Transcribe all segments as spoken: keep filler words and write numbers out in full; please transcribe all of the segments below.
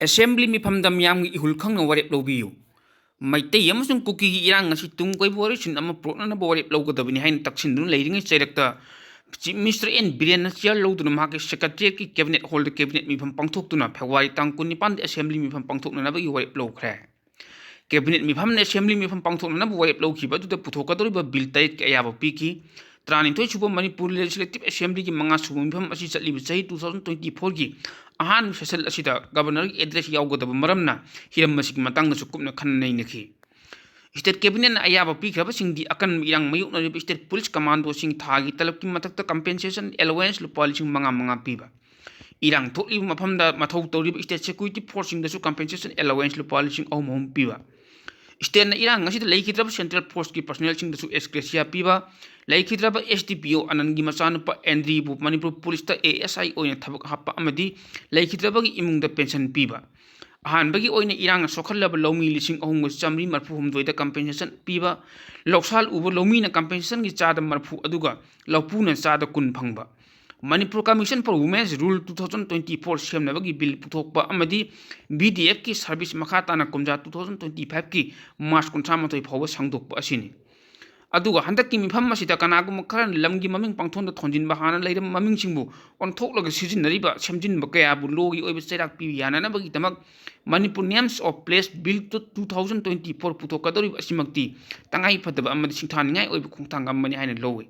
Assembly ꯃꯤꯐꯝꯗ ꯃꯤꯌꯥꯝꯒꯤ ꯏꯍꯨꯜ ꯈꯪꯅ ꯋꯥꯔꯦꯞ ꯂꯧꯕꯤꯌꯨ꯫ ꯃꯩꯇꯩ ꯑꯃꯁꯨꯡ ꯀꯨꯀꯤꯒꯤ ꯏꯔꯥꯡ ꯑꯁꯤ ꯇꯨꯡ ꯀꯣꯏꯕ ꯋꯥꯔꯣꯏꯁꯤꯟ ꯑꯃ ꯄꯨꯔꯛꯅꯅꯕ ꯋꯥꯔꯦꯞ ꯂꯧꯒꯗꯕꯅꯤ ꯍꯥꯏꯅ ꯇꯛꯁꯤꯟꯗꯨꯅ ꯂꯩꯔꯤꯉꯩ ꯆꯩꯔꯛꯇ Chief Minister N ꯕꯤꯔꯦꯟꯅ chair ꯂꯧꯗꯨꯅ ꯃꯍꯥꯛꯀꯤ Secretariatꯀꯤ cabinet hallꯗ cabinet ꯃꯤꯐꯝ ꯄꯥꯡꯊꯣꯛꯇꯨꯅ February ꯇꯥꯡ ꯀꯨꯟꯅꯤꯄꯥꯟꯗ ꯑꯦꯁꯦꯝꯕ꯭ꯂꯤ ꯃꯤꯐꯝ ꯄꯥꯡꯊꯣꯛꯅꯅꯕꯒꯤ ꯋꯥꯔꯦꯞ ꯂꯧꯈ꯭ꯔꯦ꯫ Cabinet ꯃꯤꯐꯝꯅ ꯑꯦꯁꯦꯝꯕ꯭ꯂꯤ ꯃꯤꯐꯝ ꯄꯥꯡꯊꯣꯛꯅꯅꯕ ꯋꯥꯔꯦꯞ ꯂꯧꯈꯤꯕ ꯑꯗꯨꯗ ꯄꯨꯊꯣꯛꯀꯗꯧꯔꯤꯕ ꯕꯤꯜ ꯇꯔꯦꯠꯀꯤ ꯑꯌꯥꯕ ꯄꯤꯈꯤ꯫ ꯇꯔꯥꯅꯤꯊꯣꯏ ꯁꯨꯕ ꯃꯅꯤꯄꯨꯔ Legislative Assemblyꯒꯤ ꯃꯉꯥ ꯁꯨꯕ ꯃꯤꯐꯝ ꯑꯁꯤ ꯆꯠꯂꯤꯕ ꯆꯍꯤ two thousand twenty fourꯒꯤ ꯑꯍꯥꯟꯕ session ꯑꯁꯤꯗ Governorꯒꯤ address ꯌꯥꯎꯒꯗꯕ ꯃꯔꯝꯅ ꯍꯤꯔꯝ ꯑꯁꯤꯒꯤ ꯃꯇꯥꯡꯗꯁꯨ ꯀꯨꯞꯅ ꯈꯟꯅ ꯅꯩꯅꯈꯤ꯫ State Cabinetꯅ ꯑꯌꯥꯕ ꯄꯤꯈ꯭ꯔꯕꯁꯤꯡꯗꯤ ꯑꯀꯟꯕ ꯏꯔꯥꯡ ꯃꯥꯌꯣꯛꯅꯔꯤꯕ state police commandoꯁꯤꯡ ꯊꯥꯒꯤ ꯇꯂꯕꯀꯤ ꯃꯊꯛꯇ compensation allowance ꯂꯨꯄꯥ ꯂꯤꯁꯤꯡ ꯃꯉꯥ ꯃꯉꯥ ꯄꯤꯕ, ꯏꯔꯥꯡ ꯊꯣꯛꯂꯤꯕ ꯃꯐꯝꯗ ꯃꯊꯧ ꯇꯧꯔꯤꯕ state security forceꯁꯤꯡꯗꯁꯨ compensation allowance ꯂꯨꯄꯥ ꯂꯤꯁꯤꯡ ꯑꯍꯨꯝ ꯑꯍꯨꯝ ꯄꯤꯕ, stateꯅ ꯏꯔꯥꯡ ꯑꯁꯤꯗ ꯂꯩꯈꯤꯗ꯭ꯔꯕ central forceꯀꯤ personnelꯁꯤꯡꯗꯁꯨ ex gratia ꯄꯤꯕ, ꯂꯩꯈꯤꯗ꯭ꯔꯕ SDPO ꯑꯅꯟꯒꯤ ꯃꯆꯥꯅꯨꯄꯥ ꯑꯦꯟꯗ꯭ꯔꯤꯕꯨ ꯃꯅꯤꯄꯨꯔ policeꯇ ASI ꯑꯣꯏꯅ ꯊꯕꯛ ꯍꯥꯞꯄ ꯑꯃꯗꯤ ꯂꯩꯈꯤꯗ꯭ꯔꯕꯒꯤ ꯏꯃꯨꯡꯗ pension ꯄꯤꯕ, ꯑꯍꯥꯟꯕꯒꯤ ꯑꯣꯏꯅ ꯏꯔꯥꯡꯅ ꯁꯣꯛꯍꯜꯂꯕ ꯂꯧꯃꯤ ꯂꯤꯁꯤꯡ ꯑꯍꯨꯝꯒ ꯆꯥꯃꯔꯤ ꯃꯔꯤꯐꯨ ꯍꯨꯝꯗꯣꯏꯗ compensation ꯄꯤꯕ, ꯂꯧꯁꯥꯜ ꯎꯕ ꯂꯧꯃꯤꯅ compensationꯒꯤ ꯆꯥꯗ ꯃꯔꯤꯐꯨ ꯑꯗꯨꯒ ꯂꯧꯄꯨꯅ ꯆꯥꯗ ꯀꯨꯟ ꯐꯪꯕ, Manipur Commission for Women's Rule two thousand twenty four ꯁꯦꯝꯅꯕꯒꯤ ꯕꯤꯜ ꯄꯨꯊꯣꯛꯄ ꯑꯃꯗꯤ BDFꯀꯤ service ꯃꯈꯥ ꯇꯥꯅ ꯀꯨꯝꯖꯥ two thousand twenty fiveꯀꯤ March ꯀꯨꯟꯊ꯭ꯔꯥ ꯃꯥꯊꯣꯏ ꯐꯥꯎꯕ ꯁꯥꯡꯗꯣꯛꯄ ꯑꯁꯤꯅꯤ꯫ ꯑꯗꯨꯒ ꯍꯟꯗꯛꯀꯤ ꯃꯤꯐꯝ ꯑꯁꯤꯗ ꯀꯅꯥꯒꯨꯝꯕ ꯈꯔꯅ ꯂꯝꯒꯤ ꯃꯃꯤꯡ ꯄꯥꯡꯊꯣꯟꯗ ꯊꯣꯟꯖꯤꯟꯕ, ꯍꯥꯟꯅ ꯂꯩꯔꯝꯕ ꯃꯃꯤꯡꯁꯤꯡꯕꯨ ꯑꯣꯟꯊꯣꯛꯂꯒ ꯁꯤꯖꯤꯟꯅꯔꯤꯕ, ꯁꯦꯝꯖꯤꯟꯕ ꯀꯌꯥꯕꯨ lawꯒꯤ ꯑꯣꯏꯕ ꯆꯩꯔꯥꯛ ꯄꯤꯕ ꯌꯥꯅꯅꯕꯒꯤꯗꯃꯛ Manipur Names of Place Bill two thousand twenty four ꯄꯨꯊꯣꯛꯀꯗꯧꯔꯤꯕ ꯑꯁꯤꯃꯛꯇꯤ ꯇꯉꯥꯏ ꯐꯗꯕ ꯑꯃꯗꯤ ꯁꯤꯡꯊꯥꯅꯤꯡꯉꯥꯏ ꯑꯣꯏꯕ ꯈꯣꯡꯊꯥꯡ ꯑꯃꯅꯤ ꯍꯥꯏꯅ ꯂꯧꯏ꯫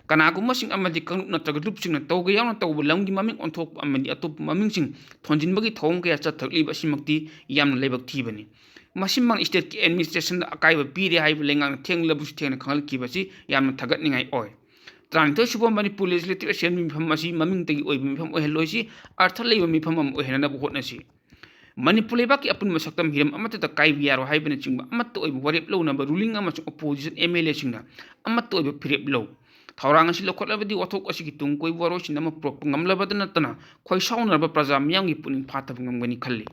ꯀꯅꯥꯒꯨꯝꯕꯁꯤꯡ ꯑꯃꯗꯤ ꯀꯥꯡꯂꯨꯞ ꯅꯠꯇ꯭ꯔꯒ ꯂꯨꯞꯁꯤꯡꯅ ꯇꯧꯒꯦ ꯌꯥꯎꯅ ꯇꯧꯕ ꯂꯝꯒꯤ ꯃꯃꯤꯡ ꯑꯣꯟꯊꯣꯛꯄ ꯑꯃꯗꯤ ꯑꯇꯣꯞꯄ ꯃꯃꯤꯡꯁꯤꯡ ꯊꯣꯟꯖꯤꯟꯕꯒꯤ ꯊꯧꯑꯣꯡ ꯀꯌꯥ ꯆꯠꯊꯔꯛꯂꯤꯕ ꯑꯁꯤꯃꯛꯇꯤ ꯌꯥꯝꯅ ꯂꯥꯏꯕꯛ ꯊꯤꯕꯅꯤ꯫ ꯃꯁꯤꯃꯛꯅ stateꯀꯤ administrationꯗ ꯑꯀꯥꯏꯕ ꯄꯤꯔꯦ ꯍꯥꯏꯕ ꯂꯩꯉꯥꯛꯅ ꯊꯦꯡꯂꯕꯁꯨ ꯊꯦꯡꯅ ꯈꯪꯍꯜꯈꯤꯕꯁꯤ ꯌꯥꯝꯅ ꯊꯥꯒꯠꯅꯤꯡꯉꯥꯏ ꯑꯣꯏ꯫ ꯇꯔꯥꯅꯤꯊꯣꯏ ꯁꯨꯕ ꯃꯅꯤꯄꯨꯔ Legislative Assembly ꯃꯤꯐꯝ ꯑꯁꯤ ꯃꯃꯤꯡꯇꯒꯤ ꯑꯣꯏꯕ ꯃꯤꯐꯝ ꯑꯣꯏꯍꯜꯂꯣꯏꯁꯤ, ꯑꯔꯊ ꯂꯩꯕ ꯃꯤꯐꯝ ꯑꯃ ꯑꯣꯏꯍꯟꯅꯕ ꯍꯣꯠꯅꯁꯤ꯫ ꯃꯅꯤꯄꯨꯔ ꯂꯩꯕꯥꯛꯀꯤ ꯑꯄꯨꯟꯕ ꯁꯛꯇꯝ ꯍꯤꯔꯝ ꯑꯃꯠꯇꯗ ꯀꯥꯏꯕ ꯌꯥꯔꯣꯏ ꯍꯥꯏꯕꯅꯆꯤꯡꯕ ꯑꯃꯠꯇ ꯑꯣꯏꯕ ꯋꯥꯔꯦꯞ ꯂꯧꯅꯕ ruling ꯑꯃꯁꯨꯡ opposition MLAꯁꯤꯡꯅ ꯑꯃꯠꯇ ꯑꯣꯏꯕ ꯐꯤꯔꯦꯞ ꯂꯧ꯫ ꯊꯧꯔꯥꯡ ꯑꯁꯤ ꯂꯧꯈꯠꯂꯕꯗꯤ ꯋꯥꯊꯣꯛ ꯑꯁꯤꯒꯤ ꯇꯨꯡ ꯀꯣꯏꯕ ꯋꯥꯔꯣꯏꯁꯤꯟ ꯑꯃ ꯄꯨꯔꯛꯄ ꯉꯝꯂꯕꯗ ꯅꯠꯇꯅ ꯈꯣꯏꯁꯥꯎꯅꯔꯕ ꯄ꯭ꯔꯖꯥ ꯃꯤꯌꯥꯝꯒꯤ ꯄꯨꯛꯅꯤꯡ ꯐꯥꯊꯕ ꯉꯝꯒꯅꯤ ꯈꯜꯂꯤ꯫